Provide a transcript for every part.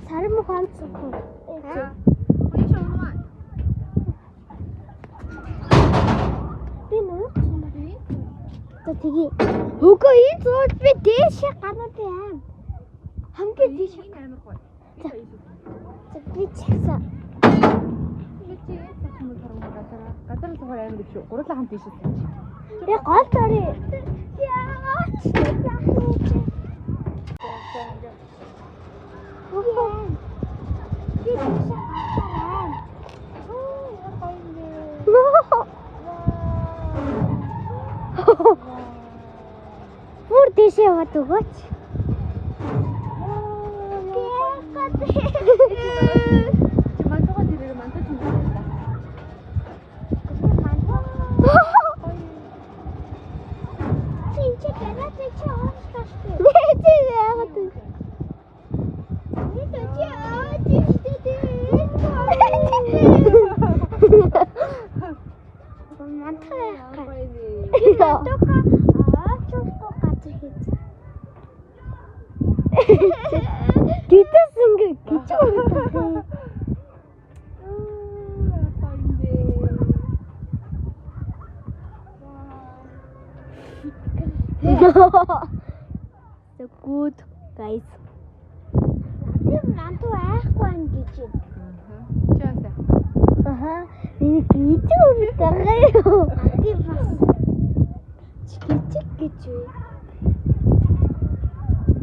Сармаг онцгой. Би нөө. За тэгээ. Үгүй, энэ зураг би дээшээ гараад аим. Хамгийн дээш. Энэ амар гоё. За, би чагсаа. Би чи энэ юм харам газар. Газар л зүгээр амар их шүү. Гурлаа хамт ийшээ сууж. Би гол дөрөө. Яа, чи яах вэ? Би дээшээ гараад аим. Оо, ямар гоё юм бэ. Бүр дээшээ яваад өгөөч. Чи мантугаа тэрээр мантуу ч юм байна. Чи гараад чи оос гашгүй. Чи яагаад вэ? Чи аач шүү дээ. Мантаа яах вэ? Мантуга аачлахгүй газар хийж. Гэтэс ингээ гэж өгдөг. Гоё юм бэ. So good, guys. Би манту айхгүй юм гэж. Чи яасан? Аха. Миний гэж өгдөг юм. Би бас чи гэж гэж үү?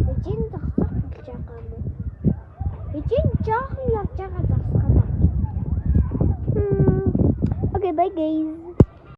Эжин зогсох гэж байгаа юм уу? Эжин жоохон явж байгаа зогсох юм аа. Okay, bye, guys.